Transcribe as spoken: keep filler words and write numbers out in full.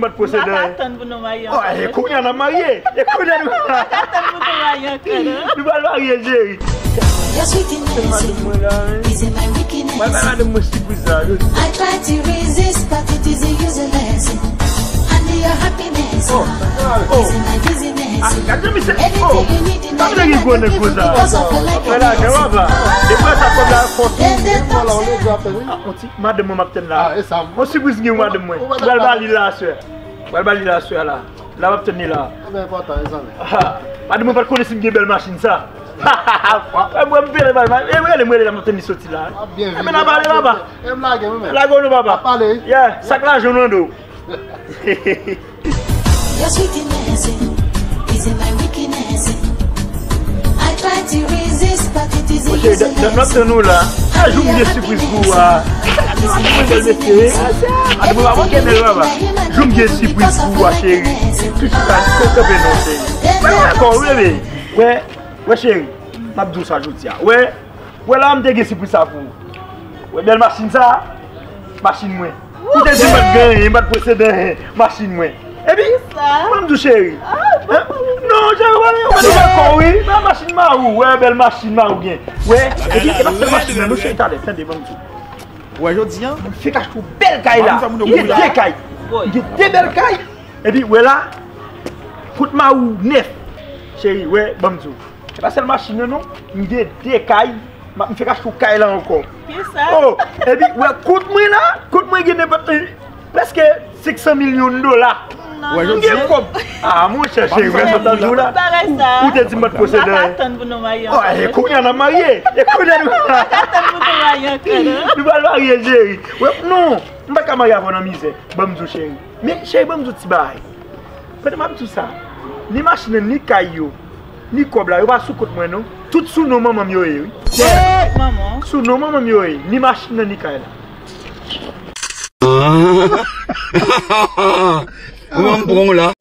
Pot posede. M pa ka tann pou nou marye ankò. Oh, e kounye a n ap marye. E kounye a nou. M pa ka tann pou nou marye ankò, non. Nou pral marye, cheri. Your sweetness is in my weakness. Mwen ba madanm mwen sipriz la. I try to resist, but it is useless. And your happiness is in my business. Ah, gade misye. Everything you need in life, I can give you because of a life. Mwen la, gen wava. Depi sa kòb la fò. Madanm mwen m ap tann la. Ah, e sa. Yon sipriz gen madanm mwen. Ou pral ba li la, sè. Ou pral ba li la, sè la. La m ap tann li la. Sa enpòtan, e zanmi. Madanm mwen pa t konnen si m gen bèl machin sa. Mwen m pele ba li. E rele m, rele la, m ap tann li soti la. Ebyen n ap pale, papa. E m lage mwen menm. Lage w non, papa. N ap pale. Yeah, sak lajan nou an do. Your sweetness is in my weakness. I try to resist, but it is useless. Monchè, dan, dan, dan nou la. A, jou m gen sipriz pou ou a. Mwen bèl mesye. A, mwen pa manke bèl, papa. Jou m gen sipriz pou ou a, cheri. Tout sa, tout kanpe non, cheri. Mwen dakò, wi, bebe. Wè, wè, cheri. M ap di w sa jodi a. Wè, wè la, m te gen sipriz sa pou ou. Wè, bèl machin sa, machin mwen. Ou te di m pa t gen anyen, m pa t posede anyen, machin mwen. Epi, mwen m di w cheri. Non, cheri, ou pa t dakò, wi. Mwen machin mari w, wè, bèl machin mari w gen. Wè, epi, e pa sèl machin nan, non, cheri, talè, tande, ban m di w. Wè, jodi a. M fenk achte w bèl kay la. M gen de kay. M gen de bèl kay. Epi, wè la, kout mari w nèf. Cheri, wè, ban m di w. E pa sèl machin nan, non. M gen de kay. M ap, m fenk achte w kay la ankò. Kisa? Oh, epi, wè, kont mwen la, kont mwen gen nenpòt, eh, prèske senk san milyon dola. M gen kòb. Ah, monchè, cheri, wè sa m t ap di w la. Ou, ou te di m pa t posede anyen. Oh, e kounye a n ap marye. E kounye a nou. M pa ka tann pou nou marye ankò, non. Nou pral marye, cheri. Wè, non, m pa ka marye avè w nan mizè. Ban m di w, cheri. Men, cheri, ban m di w ti bagay. Pandan m ap di w sa, ni machin nan, ni kay yo, ni kòb la, yo pa sou kont mwen, non. Tout sou non manman m yo ye, wi. Manman. Sou non manman m yo ye, ni machin nan, ni kay la. Ou an pran la.